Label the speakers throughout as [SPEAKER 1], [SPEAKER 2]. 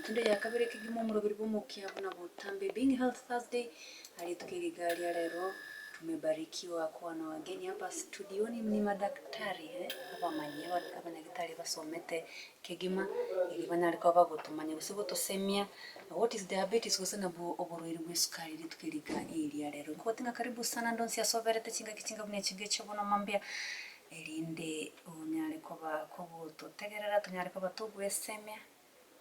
[SPEAKER 1] Tunda ya kabere kigimo omoroberi bwa omokia buna botambe being Health Thursday aria tukeriga aria rero tumebarikiwa kuwa na wageni hapa studioni ni madaktari eh, abamanyi abanyagitari basomete kegima eri banyare koba bagotomanya gose gotosemia what is diabetes gose nabwo oborwaire bwa esukari rituko eriga eria rero. Nkogote ng'a karibu sana ande onsi ase oberete chingaki chinga buna echi ngeche bono mambia erinde onyare koba kogototegerera tonyare koba togwesemia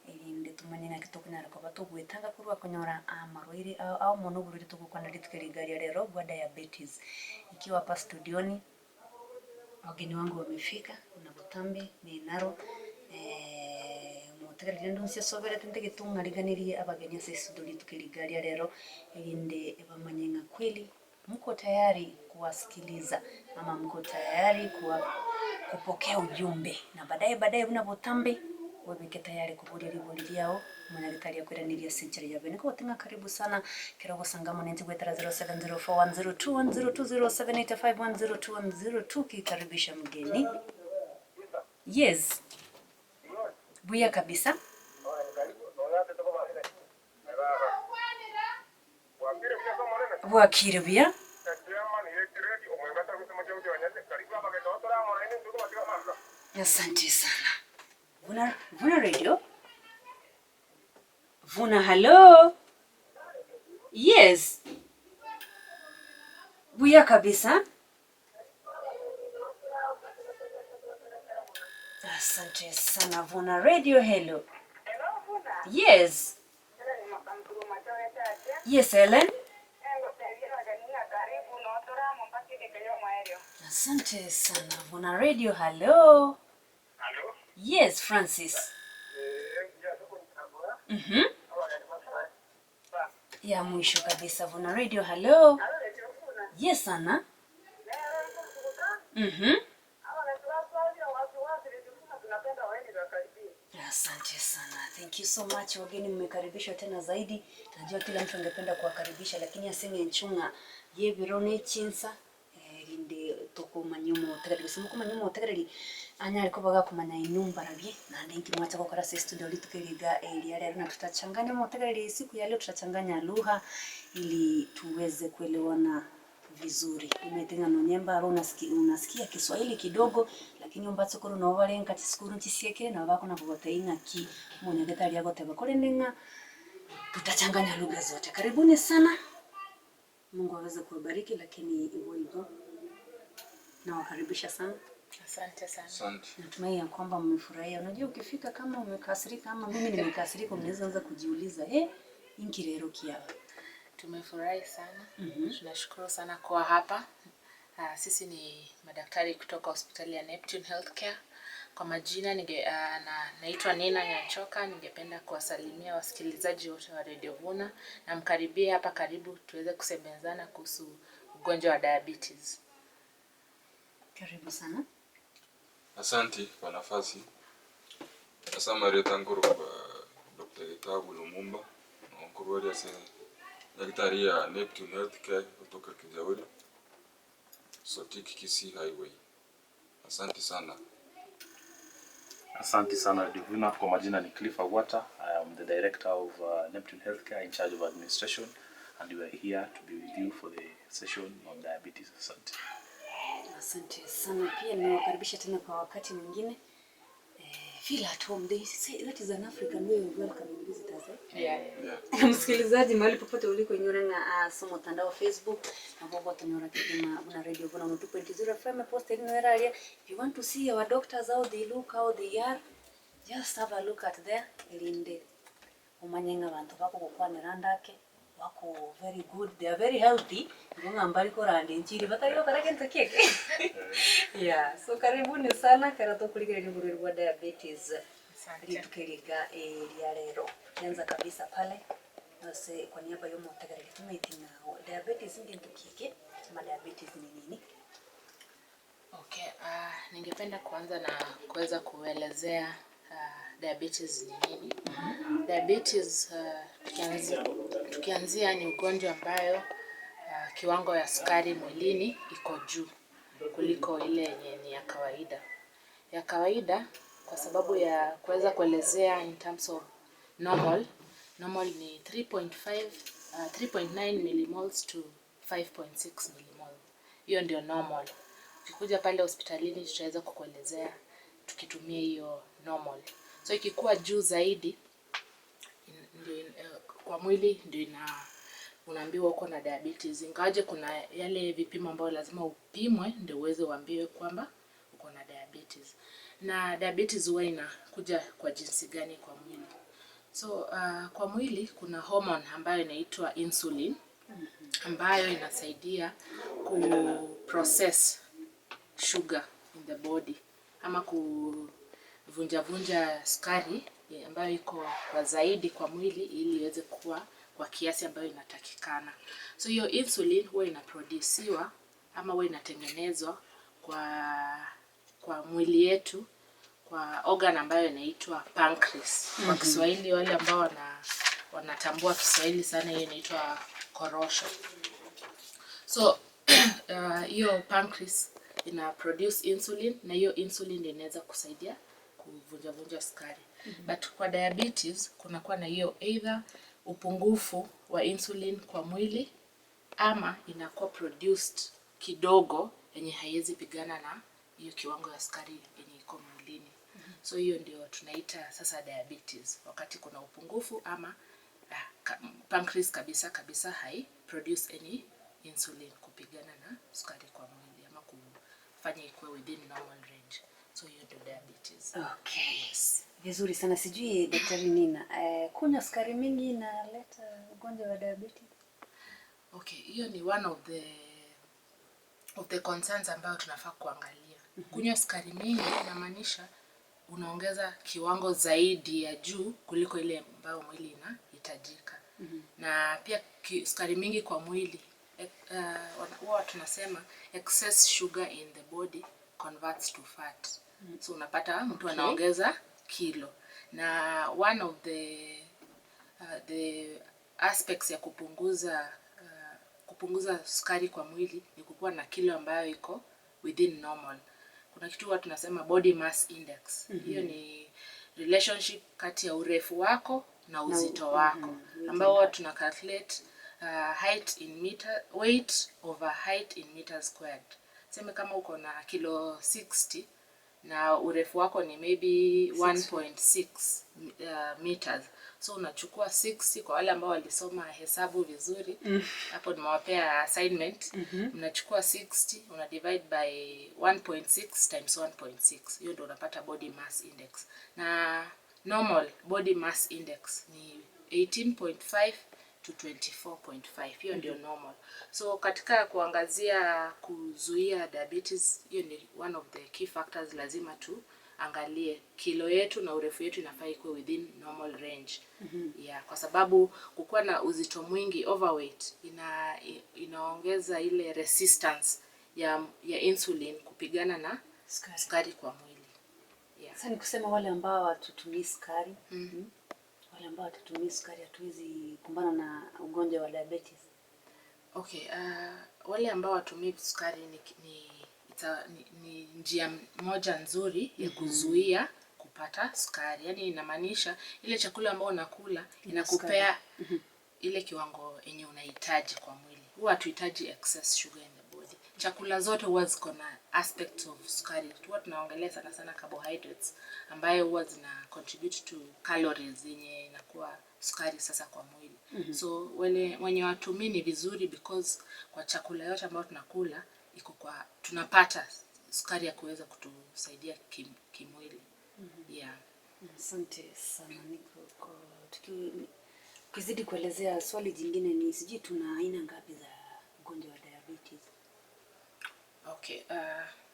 [SPEAKER 1] erinde tomanye ng'aki tokonyara koba togwetanga korwa konyora amarwaire amo na oborwaire togokwana rituko eriga ria rero bwa diabetes. Ikiwa hapa studioni wageni wangu wamefika buna botambe ninaro motegereri ande onsi ase oberete ntagete ong'ariganerie abageni ase estudio rituko eriga ria rero erinde bamanye ng'a kweli mko tayari kuwasikiliza ama mko tayari kuwa kupokea ujumbe na baadaye baadaye buna botambe webeke tayari koboria ribori riao omonyagitari akoiraneria ase enchera ya bene. Nkogote ng'a karibu sana kero ogosanga amo nainche goetera 0704102102 0785102102 kikaribisha mgeni. Yes. Buya kabisa. Bwakire buya. Asante sana. Vuna, Vuna Radio? Vuna, hello. Yes. Buya kabisa. Asante sana Vuna Radio, hello. Yes. Yes, Helen. Asante sana Vuna Radio, hello. Yes, Francis. Ya mwisho kabisa Vuna Radio, hello. Yes, Anna. Asante sana. Thank you so much. Wageni mmekaribishwa tena zaidi. Najua kila mtu angependa kuwakaribisha lakini asenge nchunga yebiro nechinsa erinde tokomanya omotegereri gose mokomanya omotegereri anyare koba gakomanya inwe mbarabie naende inki mwacha gokora ase estudio rituko eriga eria rero na tutachanganya omotegereri siku ya leo tutachanganya lugha ili tuweze kuelewana vizuri. Omanyete ng'a nonye mbaro unasikia Kiswahili kidogo lakini ombatse korwa nabo bare nka chisukuru nchisiekire nabo bakona kogotebia ng'aki omonyagete aria agoteba korende ng'a tutachanganya lugha zote. Karibuni sana. Mungu aweze kuwabariki lakini hivyo hivyo nawakaribisha sana.
[SPEAKER 2] Asante sana.
[SPEAKER 3] Asante.
[SPEAKER 1] Natumai ya kwamba mmefurahia. Unajua ukifika kama umekasirika ama mimi nimekasirika unaweza anza kujiuliza, inki rero kiaba.
[SPEAKER 2] Tumefurahi sana. Tunashukuru sana kuwa hapa. Sisi ni madaktari kutoka hospitali ya Neptune Healthcare. Kwa majina naitwa Nina Nyanchoka. Ningependa kuwasalimia wasikilizaji wote wa Radio Vuna na mkaribie hapa karibu tuweze kusemezana kuhusu ugonjwa wa diabetes.
[SPEAKER 1] Karibu sana.
[SPEAKER 3] Asante kwa nafasi. Asa Maria Nguru kwa Dr. Gitabu Lumumba na ase daktari ya Neptune Healthcare kutoka Kijauri Sotik Kisii Highway. Asante sana.
[SPEAKER 4] Asante sana Divina. Kwa majina ni Cliff Agwata. I am the director of Neptune Healthcare in charge of administration and we are here to be with you for the session on diabetes. Asante.
[SPEAKER 1] Asante sana pia niwakaribisha tena kwa wakati mwingine. Feel at home. They say that is an African way of welcoming visitors. Eh?
[SPEAKER 2] Yeah.
[SPEAKER 3] Yeah.
[SPEAKER 1] Msikilizaji mahali popote uliko inyora ng'a somo mtandao Facebook nabo gwatonyora kigima buna radio buna 2.0 FM post ino eraria. If you want to see our doctors, how they look, how they are, just have a look at there erinde omanye ng'a abanto bakogokwanera ndake wako very good, they are very healthy igo ng'a mbari koranda enchiri batari gokora gento kieke. Yeah, so karibuni sana kera tokorigereria oborwaire bwa diabetes.
[SPEAKER 2] Asante.
[SPEAKER 1] Rituko eriga eria rero kianza kabisa pale ase kwa niaba ya omotegereri tumanyete ng'a diabetes ngento kieke ama diabetes ni nini?
[SPEAKER 2] Okay, ningependa kuanza na kuweza kuelezea diabetes ni nini. Diabetes tukianzia ni ugonjwa ambayo kiwango ya sukari mwilini iko juu kuliko ile yenye ni ya kawaida. Ya kawaida kwa sababu ya kuweza kuelezea in terms of Normal. Normal ni 3.5 3.9 millimoles to 5.6 millimole. Hiyo ndio normal. Ukikuja pale hospitalini tutaweza kukuelezea tukitumia hiyo normal. So ikikuwa juu zaidi ndio kwa mwili ndio ina unaambiwa uko na diabetes, ingawaje kuna yale vipimo ambayo lazima upimwe ndio uweze uambiwe kwamba uko na diabetes. Na diabetes huwa inakuja kwa jinsi gani kwa mwili? So kwa mwili kuna hormone ambayo inaitwa insulin ambayo inasaidia ku process sugar in the body ama kuvunja vunja sukari ambayo iko kwa zaidi kwa mwili ili iweze kuwa kwa kiasi ambayo inatakikana. So hiyo insulin huwa inaproduciwa ama huwa inatengenezwa kwa mwili yetu kwa organ ambayo inaitwa pancreas. Kwa Kiswahili, wale ambao wanatambua Kiswahili sana, hiyo inaitwa korosho. So hiyo pancreas ina produce insulin na hiyo insulin ndio inaweza kusaidia kuvunja vunja sukari. But kwa diabetes kunakuwa na hiyo either upungufu wa insulin kwa mwili ama inakuwa produced kidogo yenye haiwezi pigana na hiyo kiwango ya sukari yenye iko mwilini. So hiyo ndio tunaita sasa diabetes, wakati kuna upungufu ama pancreas kabisa kabisa hai produce any insulin kupigana na sukari kwa mwili ama kufanya ikuwe within normal range. So hiyo ndio diabetes.
[SPEAKER 1] Okay.
[SPEAKER 2] Yes.
[SPEAKER 1] Vizuri sana. Sijui Daktari Nina, kunywa sukari mingi inaleta ugonjwa wa diabetes?
[SPEAKER 2] Okay, hiyo ni one of the concerns ambayo tunafaa kuangalia. Kunywa sukari mingi inamaanisha unaongeza kiwango zaidi ya juu kuliko ile ambayo mwili inahitajika. Na pia sukari mingi kwa mwili huwa tunasema excess sugar in the body converts to fat. So unapata mtu anaongeza kilo. Na one of the aspects ya kupunguza sukari kwa mwili ni kukuwa na kilo ambayo iko within normal. Kuna kitu huwa tunasema body mass index. Hiyo ni relationship kati ya urefu wako na uzito wako ambao huwa tuna calculate height in meter, weight over height in meters squared. Seme kama uko na kilo 60 na urefu wako ni maybe 1.6 meters, so unachukua 60. Kwa wale ambao walisoma hesabu vizuri hapo, nimewapea assignment. Mnachukua 60, una divide by 1.6 times 1.6. Hiyo ndio unapata body mass index. Na normal body mass index ni 18.5 to 24.5. Hiyo ndio normal. So katika kuangazia kuzuia diabetes, hiyo ni one of the key factors. Lazima tuangalie kilo yetu na urefu yetu inafaa ikuwe within normal range, yeah, kwa sababu kukuwa na uzito mwingi, overweight, inaongeza ile resistance ya insulin kupigana na
[SPEAKER 1] Sukari.
[SPEAKER 2] Sukari kwa mwili, yeah.
[SPEAKER 1] Sasa ni kusema wale ambao hatutumii sukari, Wale ambao hatutumii sukari hatuwezi kumbana na ugonjwa wa diabetes?
[SPEAKER 2] Okay, wale ambao watumii sukari ni njia moja nzuri ya kuzuia kupata sukari. Yaani inamaanisha ile chakula ambayo unakula inakupea ile kiwango yenye unahitaji kwa mwili. Huwa hatuhitaji excess sugar in the body. Chakula zote huwa ziko na aspects of sukari. Huwa tunaongelea sana sana carbohydrates ambayo huwa zina contribute to calories yenye inakuwa sukari sasa kwa mwili. So wale wenye watumii ni vizuri because kwa chakula yote ambayo tunakula iko kwa tunapata sukari ya kuweza kutusaidia kimwili. Yeah.
[SPEAKER 1] Asante sana. Ukizidi kuelezea, swali jingine ni sijui tuna aina ngapi za ugonjwa wa diabetes?
[SPEAKER 2] Okay,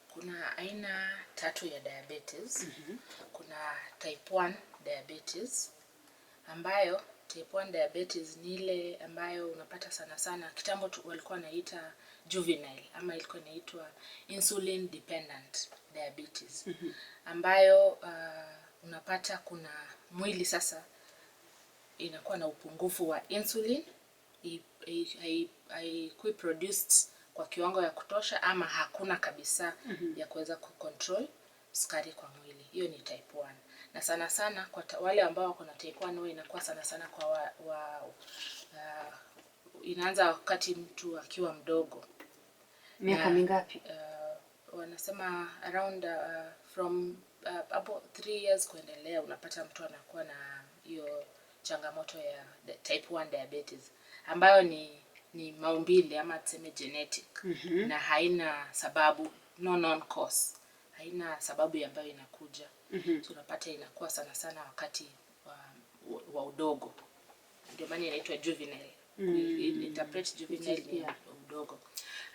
[SPEAKER 2] kuna aina tatu ya diabetes. Kuna type 1 diabetes, ambayo type 1 diabetes ni ile ambayo unapata sana sana kitambo tu walikuwa wanaita juvenile ama ilikuwa inaitwa insulin dependent diabetes, ambayo unapata kuna mwili sasa inakuwa na upungufu wa insulin, haikui produced kwa kiwango ya kutosha ama hakuna kabisa ya kuweza kucontrol sukari kwa mwili. Hiyo ni type 1. Na sana sana kwa wale ambao wako na type 1 huwa inakuwa sana sana kwa inaanza wakati mtu akiwa mdogo.
[SPEAKER 1] Miaka
[SPEAKER 2] Na,
[SPEAKER 1] mingapi?
[SPEAKER 2] Wanasema around from hapo 3 years kuendelea, unapata mtu anakuwa na hiyo changamoto ya the type 1 diabetes, ambayo ni maumbile ama tuseme genetic na haina sababu, no known cause, haina sababu ambayo inakuja. So unapata inakuwa sana sana wakati wa udogo, ndio maana inaitwa juvenile. Interpret juvenile ni udogo.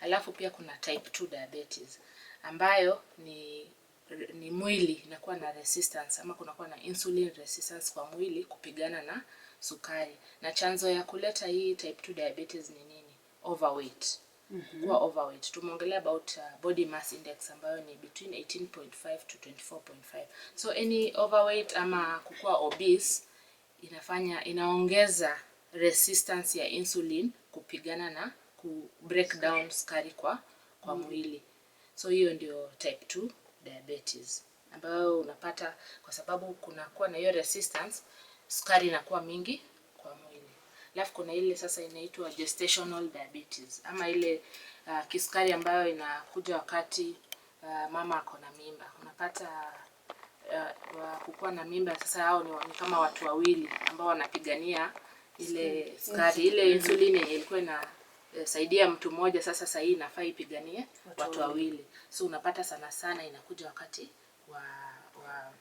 [SPEAKER 2] Alafu pia kuna type 2 diabetes ambayo ni mwili inakuwa na resistance ama kunakuwa na insulin resistance kwa mwili kupigana na sukari. Na chanzo ya kuleta hii type 2 diabetes ni nini? Overweight. Kuwa overweight. Tumeongelea about body mass index ambayo ni between 18.5 to 24.5. So any overweight ama kukuwa obese inafanya inaongeza resistance ya insulin kupigana na ku break down sukari kwa mwili. So hiyo ndio type 2 diabetes ambayo unapata kwa sababu kunakuwa na hiyo resistance, sukari inakuwa mingi kwa mwili. Alafu kuna ile sasa inaitwa gestational diabetes ama ile kisukari ambayo inakuja wakati mama ako na mimba. Unapata kukuwa na mimba sasa, hao ni kama watu wawili ambao wanapigania ile sukari, ile insulin yenye ilikuwa ina saidia mtu mmoja, sasa sahii inafaa ipiganie watu wawili. So unapata sana sana inakuja wakati wa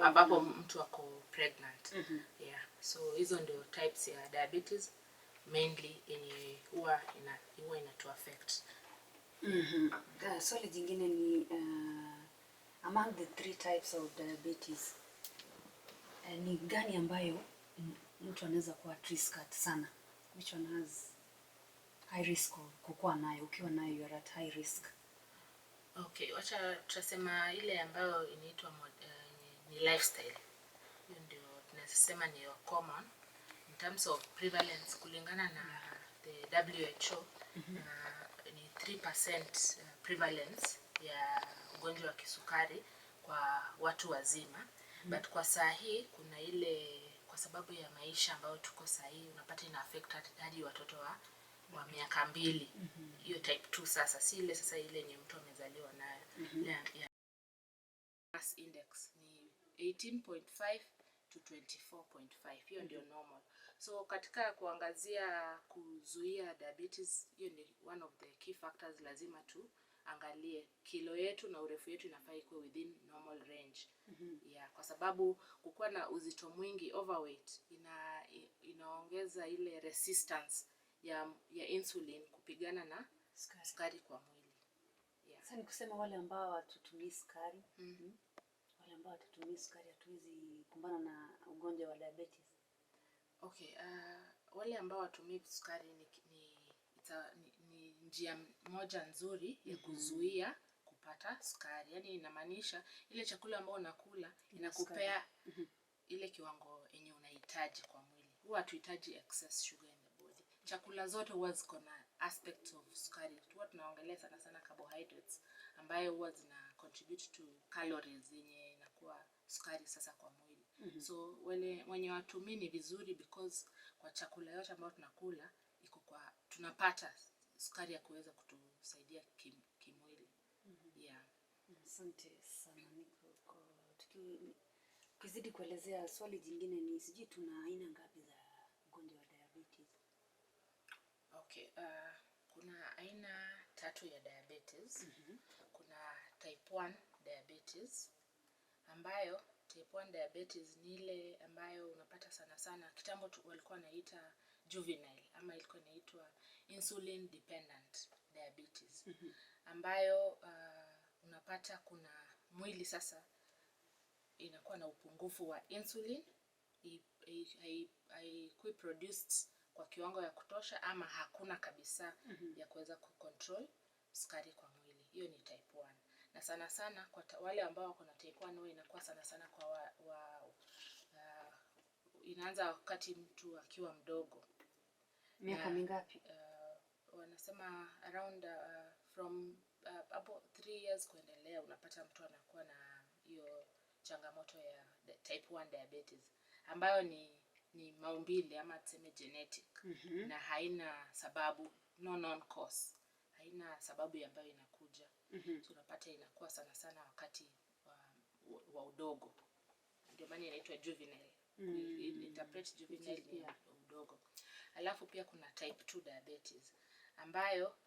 [SPEAKER 2] ambapo mtu ako pregnant. Yeah. So hizo ndio types ya diabetes mainly yenye huwa inatu affect.
[SPEAKER 1] Swali jingine ni among the three types of diabetes, ni gani ambayo mtu anaweza kuwa at risk at sana? Which one has high risk of kukuwa nayo? Ukiwa nayo, you are at high risk.
[SPEAKER 2] Okay, wacha tutasema ile ambayo inaitwa ni lifestyle. Hiyo ndio tunaweza sema ni common in terms of prevalence kulingana na the WHO. Ni 3% prevalence ya ugonjwa wa kisukari kwa watu wazima. But kwa saa hii kuna ile, kwa sababu ya maisha ambayo tuko saa hii, unapata ina affect hadi watoto wa miaka 2. Hiyo type 2 sasa, si ile sasa ile yenye mtu amezaliwa nayo. Ile ya mass index ni 18.5 to 24.5, hiyo ndio normal. So katika kuangazia kuzuia diabetes, hiyo ni one of the key factors. Lazima tuangalie kilo yetu na urefu yetu inafaa ikuwe within normal range. Yeah, kwa sababu kukuwa na uzito mwingi, overweight, inaongeza ile resistance ya insulin kupigana na
[SPEAKER 1] Sukari.
[SPEAKER 2] Sukari kwa mwili. Yeah.
[SPEAKER 1] Sasa ni kusema wale ambao hatutumii sukari, wale ambao hatutumii sukari hatuwezi kumbana na ugonjwa wa diabetes?
[SPEAKER 2] Okay, wale ambao watumii sukari ni njia moja nzuri ya kuzuia kupata sukari. Yaani inamaanisha ile chakula ambayo unakula inakupea ile kiwango yenye unahitaji kwa mwili. Huwa hatuhitaji excess sugar in the body. Chakula zote huwa ziko na aspects of sukari. Huwa tunaongelea sana sana carbohydrates ambayo huwa zina contribute to calories yenye inakuwa sukari sasa kwa mwili. So wale wenye watumii ni vizuri because kwa chakula yote ambayo tunakula iko kwa tunapata sukari ya kuweza kutusaidia kimwili. Yeah.
[SPEAKER 1] Asante sana. Ukizidi kuelezea, swali jingine ni sijui tuna aina ngapi za ugonjwa wa diabetes?
[SPEAKER 2] Okay, kuna aina tatu ya diabetes. Kuna type 1 diabetes, ambayo type 1 diabetes ni ile ambayo unapata sana sana kitambo tu walikuwa wanaita juvenile ama ilikuwa inaitwa insulin dependent diabetes, ambayo unapata kuna mwili sasa inakuwa na upungufu wa insulin, haikui produced kwa kiwango ya kutosha ama hakuna kabisa ya kuweza kucontrol sukari kwa mwili. Hiyo ni type 1. Na sana sana kwa wale ambao wako na type 1 huwa inakuwa sana sana kwa inaanza wakati mtu akiwa mdogo.
[SPEAKER 1] Miaka
[SPEAKER 2] Na,
[SPEAKER 1] mingapi?
[SPEAKER 2] Wanasema around from hapo 3 years kuendelea, unapata mtu anakuwa na hiyo changamoto ya type 1 diabetes ambayo ni maumbile ama tuseme genetic na haina sababu, no known cause, haina sababu ambayo inakuja. So unapata inakuwa sana sana wakati wa udogo, ndio maana inaitwa juvenile. Interpret juvenile ni udogo. Alafu pia kuna type 2 diabetes ambayo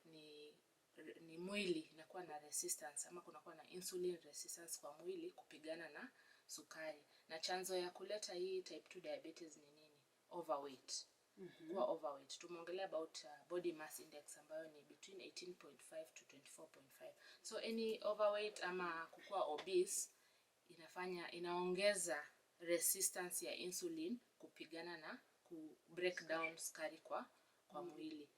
[SPEAKER 2] ni mwili inakuwa na resistance ama kunakuwa na insulin resistance kwa mwili kupigana na sukari. Na chanzo ya kuleta hii type 2 diabetes ni nini? Overweight. Kuwa overweight. Tumeongelea about body mass index ambayo ni between 18.5 to 24.5. So any overweight ama kukuwa obese inaongeza resistance ya insulin kupigana na ku break down sukari kwa mwili.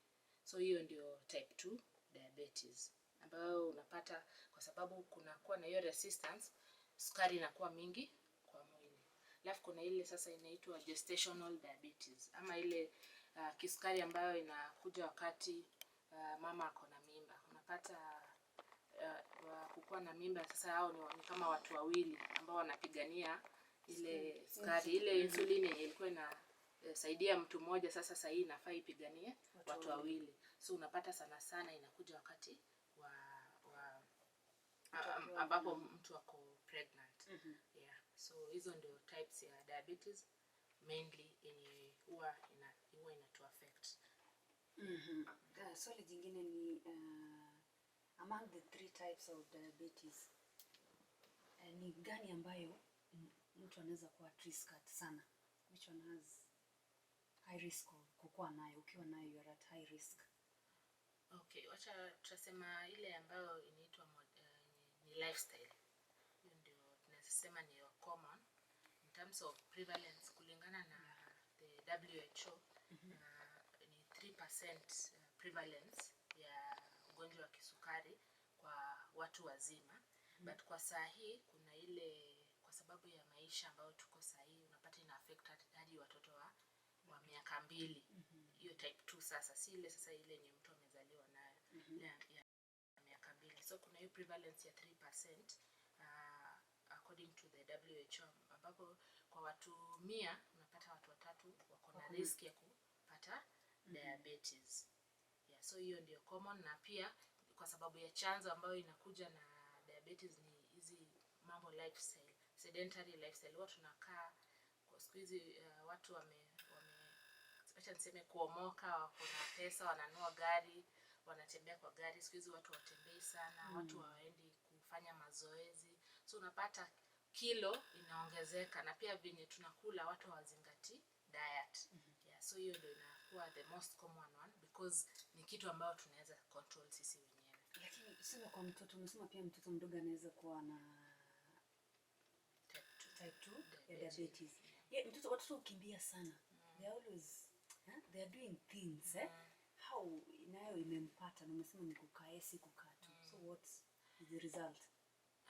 [SPEAKER 2] So hiyo ndio type 2 diabetes ambayo unapata kwa sababu kunakuwa na hiyo resistance, sukari inakuwa mingi kwa mwili. Alafu kuna ile sasa inaitwa gestational diabetes ama ile kisukari ambayo inakuja wakati mama ako na mimba. Unapata kukuwa na mimba sasa, hao ni kama watu wawili ambao wanapigania ile sukari, ile insulin yenye ilikuwa inasaidia mtu mmoja, sasa sahii inafaa ipiganie watu wawili. So unapata sana sana inakuja wakati wa ambapo mtu ako pregnant. Yeah. So hizo ndio types ya diabetes mainly yenye huwa inatu affect.
[SPEAKER 1] Swali jingine ni among the three types of diabetes, ni gani ambayo mtu anaweza kuwa at risk at sana? Which one has high risk of kukuwa nayo? Ukiwa nayo you are at high risk.
[SPEAKER 2] Okay, wacha tutasema ile ambayo inaitwa ni lifestyle. Hiyo ndio tunaweza sema ni common in terms of prevalence kulingana na the WHO. Ni 3% prevalence ya ugonjwa wa kisukari kwa watu wazima. But kwa saa hii kuna ile, kwa sababu ya maisha ambayo tuko saa hii, unapata ina affect hadi watoto wa miaka 2. Hiyo type 2 sasa, si ile sasa ile yenye mtu amezaliwa nayo, ile ya miaka 2. So kuna hiyo prevalence ya 3% according to the WHO, ambapo kwa watu 100 unapata watu 3 wako na risk ya kupata diabetes. Yeah, so hiyo ndio common. Na pia kwa sababu ya chanzo ambayo inakuja na diabetes ni hizi mambo lifestyle, sedentary lifestyle. Watu tunakaa kwa siku hizi, watu wame acha niseme kuomoka, wako na pesa, wananunua gari, wanatembea kwa gari. Siku hizi watu watembei sana, watu hawaendi kufanya mazoezi. So unapata kilo inaongezeka, na pia venye tunakula watu hawazingatii diet. Yeah, so hiyo ndio inakuwa the most common one because ni kitu ambayo tunaweza control sisi wenyewe.
[SPEAKER 1] Lakini sio kwa mtoto, umesema pia mtoto mdogo anaweza kuwa na
[SPEAKER 2] type 2
[SPEAKER 1] type 2 ya diabetes. Yeah, watoto hukimbia sana. They always they are doing things How nayo imempata, na umesema ni kukaa, si kukaa tu. So what is the result?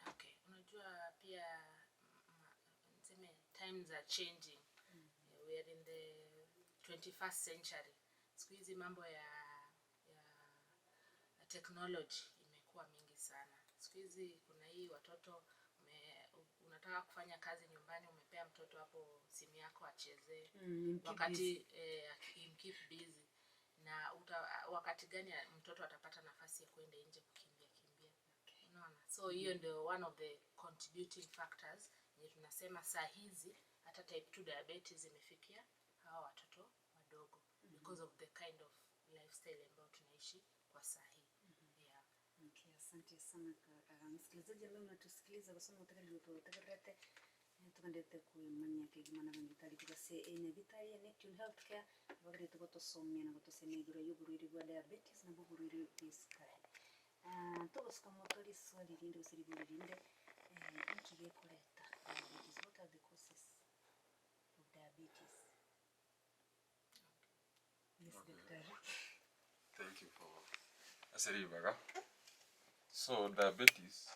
[SPEAKER 2] Okay, unajua pia niseme times are changing. We are in the 21st century. Siku hizi mambo ya technology imekuwa mingi sana. Siku hizi kuna hii watoto unataka kufanya kazi nyumbani, umepea mtoto hapo simu yako achezee. Wakati keep busy. Na wakati gani mtoto atapata nafasi ya kwenda nje kukimbia kimbia?
[SPEAKER 1] Okay.
[SPEAKER 2] Unaona? So hiyo ndio one of the contributing factors yenye tunasema saa hizi hata type 2 diabetes imefikia hawa watoto wadogo because of the kind of lifestyle ambayo tunaishi kwa saa hii. Yeah.
[SPEAKER 1] Okay, asante sana msikilizaji ambaye unatusikiliza kwa sababu utakarete tukandete kuimanya kigimana bangitari kugase enyagitari ya Neptune Healthcare bagire gotosomia na gotosemia igoro y'oburwaire bwa diabetes na oburwaire bw'esukari. Tugosika motori swali rinde gose rinde iki gekoreta diabetes. What are the causes of diabetes? Yes,
[SPEAKER 3] Okay.
[SPEAKER 1] Doctor.
[SPEAKER 3] Thank you for asiribaga. So diabetes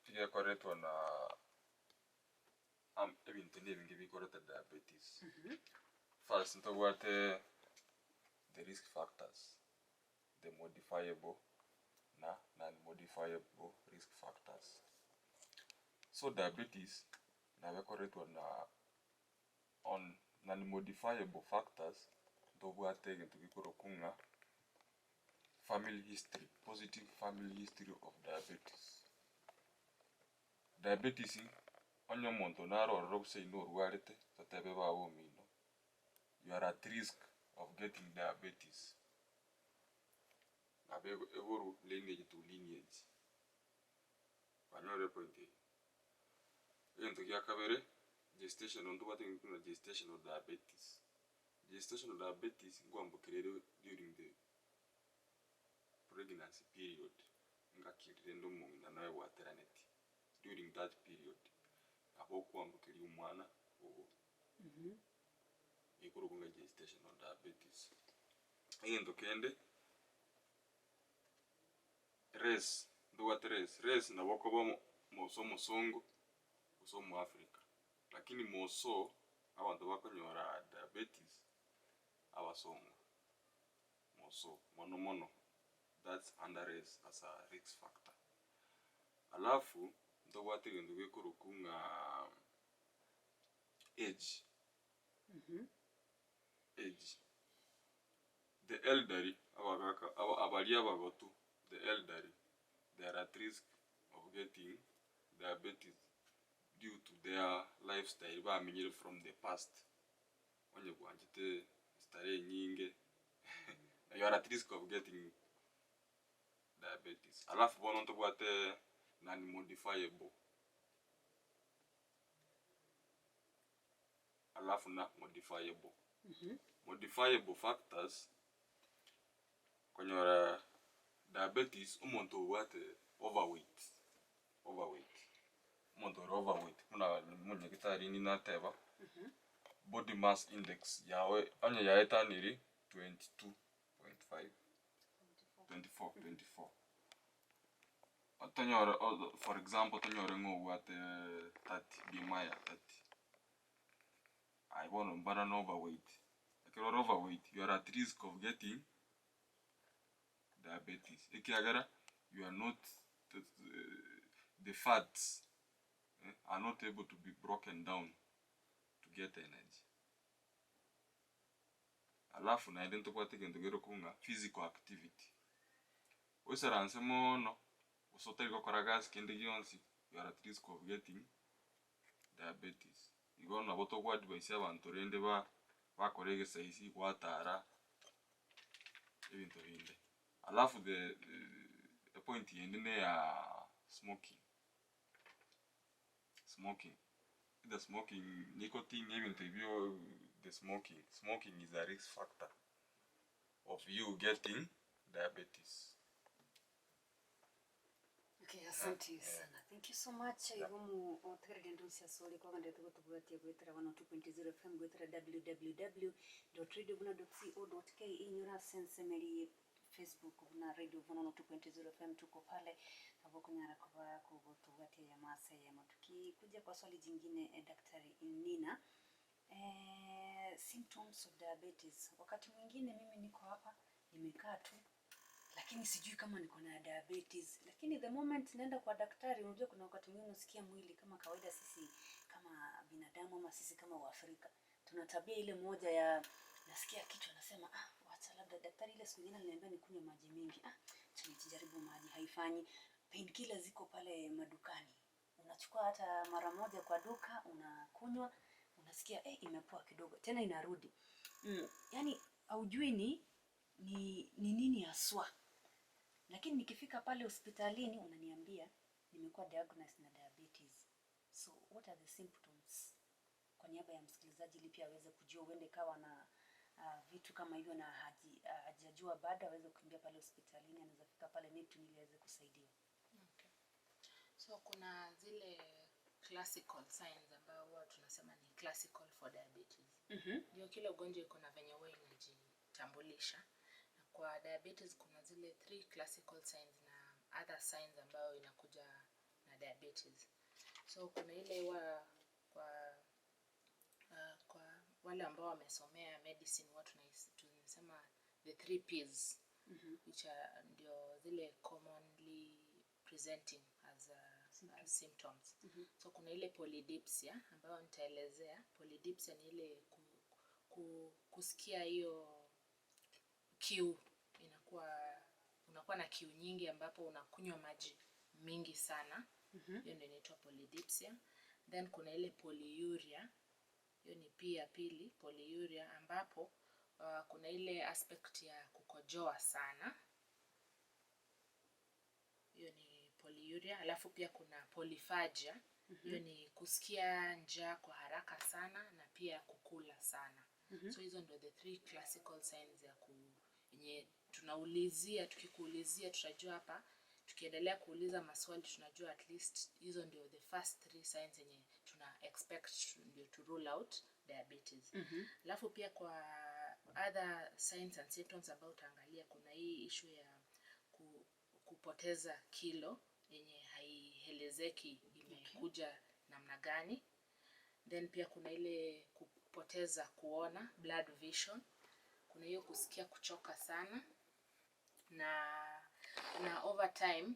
[SPEAKER 3] igekoretwo na ebintu ni ebingi bikorete diabetes. First ntobwate the risk factors, the modifiable na non-modifiable risk factors. So diabetes nabo ekoretwa na on non-modifiable factors, ntobwate egento gekorokwa ng'a family history, positive family history of diabetes. Diabetes, onye omonto naro ororo gose inde orwarete, totebe baba omino, you are at risk of getting diabetes. Nabo egoru lineage to lineage. Kwanyorire point eye. Egento gia kabere, gestational, ntobwate egento buna gestational diabetes. Gestational diabetes nkoambukera ere during the pregnancy period, ngaki rende omong'ina naye bwateraneti during that period, nabo okoambukeria omwana ogo. Ekorokwa ng'a gestational diabetes. Egento kende, race, ntobwate race. Race nabo okoba mose omosongo gose omoafrica, lakini moso abanto bakonyora diabetes abasongo moso mono mono, that's under race as a risk factor. Alafu ntobwate egento gekorokwa ng'a age. Age, the elderly, abagaka abari abagotu, the elderly, they are at risk of getting diabetes due to their lifestyle bamenyire from the past. Onye bwanchete starehe nyinge, you are at risk of getting diabetes. Alafu bono ntobwate non-modifiable, alafu na modifiable. Modifiable factors, konyora diabetes omonto obwate overweight, overweight, omonto ore overweight, buna omonyagitari ninateba, body mass index yawe onye yaetaniri 22.5, 24, 24, otonyore for example tonyore ng'a obwate 30, BMI ya 30, aye bono mbana na overweight. Ekero ore overweight, you are at risk of getting diabetes, ekiagera you are not the fats are not able to be broken down to get energy. Alafu naende ntobwate egento gekorokwa ng'a physical activity. Oisaranse mono gose otari gokora gasi kende gionsi, you are at risk of getting diabetes. Igo nabo togoadvise abanto rende ba bakora exercise, gwatara ebinto binde. Alafu the point yende ne ya smoking. Smoking, the smoking, nicotine, ebinto ebio, the smoking is a risk factor of you getting diabetes.
[SPEAKER 1] Okay, asante sana. Thank you so much. Igo mu otegereri ndonsi asole kwa ngande tugo tubwatie gwetera 102.0 FM, gwetera www.radiovuna.co.ke, inyora sensemeri Facebook buna Radio Vuna 102.0 FM, tuko pale nabo kunyara kwa kugotubwatia ya masa ya tukikuja kwa swali jingine, Daktari Nina, symptoms of diabetes. Wakati mwingine mimi niko hapa nimekaa tu lakini sijui kama niko na diabetes, lakini the moment naenda kwa daktari, unajua kuna wakati mwingine unasikia mwili kama kawaida, sisi kama binadamu ama sisi kama Waafrika tuna tabia ile moja ya nasikia kichwa, nasema, "Ah, wacha labda daktari ile siku nyingine aliniambia nikunywe maji mingi, ah, acha nijaribu maji," haifanyi. Painkiller ziko pale madukani, unachukua hata mara moja kwa duka, unakunywa, unasikia imepoa kidogo, tena inarudi. Yani haujui ni nini haswa, lakini nikifika pale hospitalini unaniambia nimekuwa diagnosed na diabetes. So what are the symptoms? Kwa niaba ya msikilizaji ili pia aweze kujua, huenda ikawa na vitu kama hivyo na hajajua bado, aweze kukimbia pale hospitalini, anaweza fika pale Neptune ili aweze kusaidiwa.
[SPEAKER 2] Okay. So kuna zile classical signs ambayo huwa tunasema ni classical for diabetes. Ndio kila ugonjwa iko na venye huwa inajitambulisha. Na kwa diabetes kuna zile three classical signs na other signs ambayo inakuja na diabetes. So kuna ile huwa kwa wale ambao wamesomea medicine huwa tunasema the three Ps, which are ndio zile commonly presenting as a symptoms. So kuna ile polydipsia ambayo nitaelezea. Polydipsia ni ile kusikia hiyo kiu, inakuwa unakuwa na kiu nyingi ambapo unakunywa maji mingi sana. Hiyo ndio inaitwa polydipsia. Then kuna ile polyuria, hiyo ni P ya pili, polyuria, ambapo kuna ile aspect ya kukojoa sana. Hiyo ni polyuria. Alafu pia kuna polyphagia. Hiyo ni kusikia njaa kwa haraka sana na pia kukula sana. So hizo ndio the three classical signs ya yenye tunaulizia. Tukikuulizia tutajua hapa, tukiendelea kuuliza maswali tunajua at least hizo ndio the first three signs yenye tuna expect ndio to rule out diabetes. Alafu pia kwa other signs and symptoms ambayo utaangalia, kuna hii issue ya kupoteza kilo yenye haielezeki imekuja namna gani. Then pia kuna ile kupoteza kuona, blurred vision. Kuna hiyo kusikia kuchoka sana na over time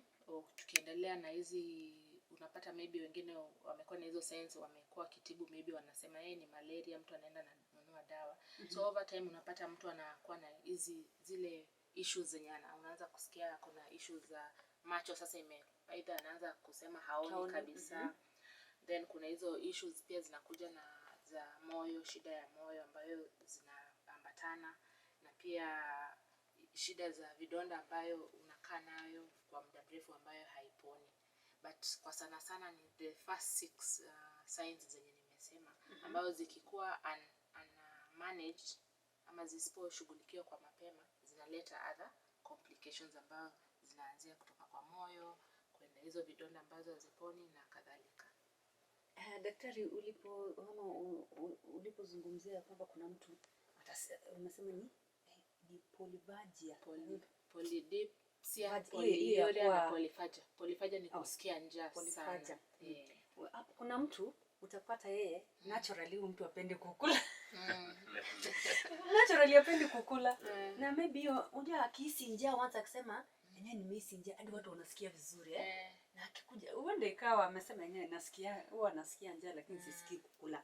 [SPEAKER 2] tukiendelea na hizi, unapata maybe wengine wamekuwa na hizo signs, wamekuwa wakitibu, maybe wanasema yeye ni malaria, mtu anaenda ananunua dawa. So over time unapata mtu anakuwa na hizi zile issues zenye unaanza kusikia kuna issues za macho sasa ime either anaanza kusema haoni
[SPEAKER 1] Haoni,
[SPEAKER 2] kabisa. Then kuna hizo issues pia zinakuja na za moyo, shida ya moyo ambayo zinaambatana na pia shida za vidonda ambayo unakaa nayo kwa muda mrefu ambayo haiponi. But kwa sana sana ni the first six signs zenye nimesema, ambayo zikikuwa unmanaged ama zisiposhughulikiwa kwa mapema zinaleta other complications ambayo zinaanzia kutoka kwa moyo kwenda hizo vidonda ambazo haziponi na kadhalika.
[SPEAKER 1] Daktari, ulipo ama ulipozungumzia kwamba kuna mtu umesema ni polyphagia.
[SPEAKER 2] Polydipsia,
[SPEAKER 1] Hiyo ya
[SPEAKER 2] polyuria na
[SPEAKER 1] kuwa-
[SPEAKER 2] polyphagia. Polyphagia ni
[SPEAKER 1] Oh,
[SPEAKER 2] kusikia njaa
[SPEAKER 1] polyphagia.
[SPEAKER 2] sana. Eh.
[SPEAKER 1] Hapo kuna mtu utapata yeye naturally huyu mtu apende kukula, naturally apendi kukula, na maybe hiyo unajua akihisi njaa once, akisema yenyewe nimehisi njaa, hadi watu wanasikia vizuri, eh? Na akikuja huenda ikawa amesema yenyewe nasikia, huwa nasikia njaa lakini sisikii kukula.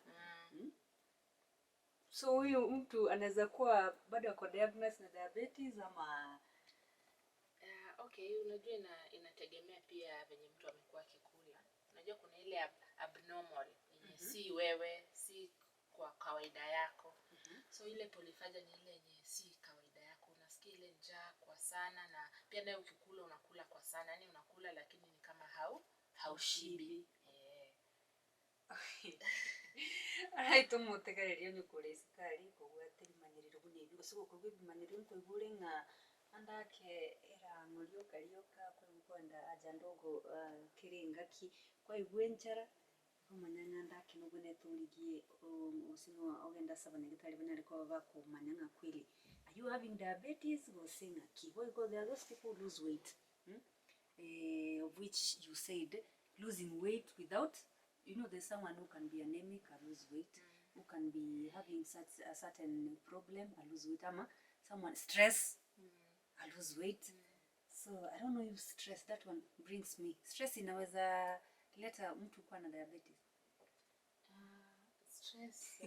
[SPEAKER 1] So huyu mtu anaweza kuwa bado ako diagnosed na diabetes ama?
[SPEAKER 2] Okay, unajua inategemea pia venye mtu amekuwa akikula. Unajua kuna ile abnormal yenye si wewe, si kwa kawaida yako. So ile polyphagia ni ile yenye si kawaida yako. Unasikia ile njaa kwa sana na pia nayo ukikula unakula kwa sana. Yaani unakula lakini ni kama haushibi. Eh.
[SPEAKER 1] Alright, tumutegereria nyukuri cukari kugwate bimanyiriro buna ebi gose gokorwa ebimanyiriro nkoigure ng'a andake erang'o rioka rioka kwaigua kwenda aja ndogo, kiri ngaki kwaigua enchara omanya ng'a andake nobonete origie osino ogenda ase abanyagitari banyare koba bakomanya ng'a kweli are you having diabetes gose ng'aki. Boigo there are those people who lose weight, Of which you said losing weight without, there's someone who can be anemic and lose weight, who can be having such a certain problem and lose weight, ama someone stress and lose weight. So I don't know if stress, that one brings me, stress inaweza leta mtu kuwa na diabetes?
[SPEAKER 2] Stress,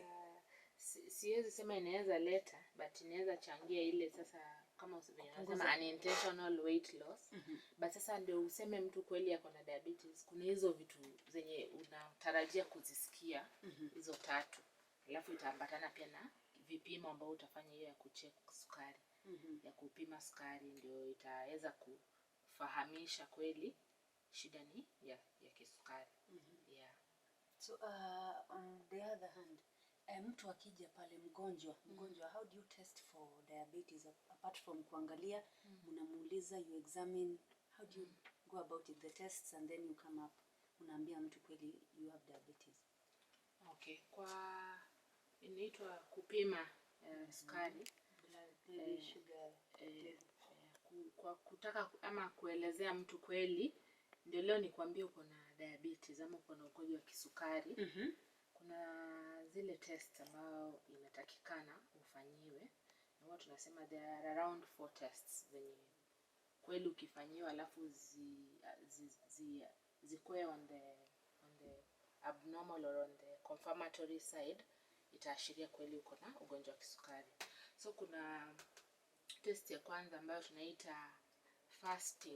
[SPEAKER 2] siwezi sema inaweza leta, but inaweza changia ile sasa kama venye unasema unintentional weight loss. But sasa ndio useme mtu kweli ako na diabetes, kuna hizo vitu zenye unatarajia kuzisikia, hizo tatu, alafu itaambatana pia na vipimo ambao utafanya, hiyo ya kucheck sukari, ya kupima sukari, ndio itaweza kufahamisha kweli shida ni ya kisukari, yeah.
[SPEAKER 1] So on the other hand, mtu akija pale mgonjwa, how do you test for diabetes apart from kuangalia, mnamuuliza, you examine, how do you go about it, the tests, and then you come up, unaambia mtu kweli you have diabetes?
[SPEAKER 2] Okay, kwa inaitwa kupima sukari.
[SPEAKER 1] Blood sugar.
[SPEAKER 2] Kwa kutaka ama kuelezea mtu kweli ndio leo nikwambie uko na diabetes ama uko na ugonjwa wa kisukari, kuna zile test ambayo inatakikana ufanyiwe, na huwa tunasema there are around four tests zenye kweli ukifanyiwa alafu zi, zi, zi zikuwe on the abnormal or on the confirmatory side, itaashiria kweli uko na ugonjwa wa kisukari. So kuna test ya kwanza ambayo tunaita fasting.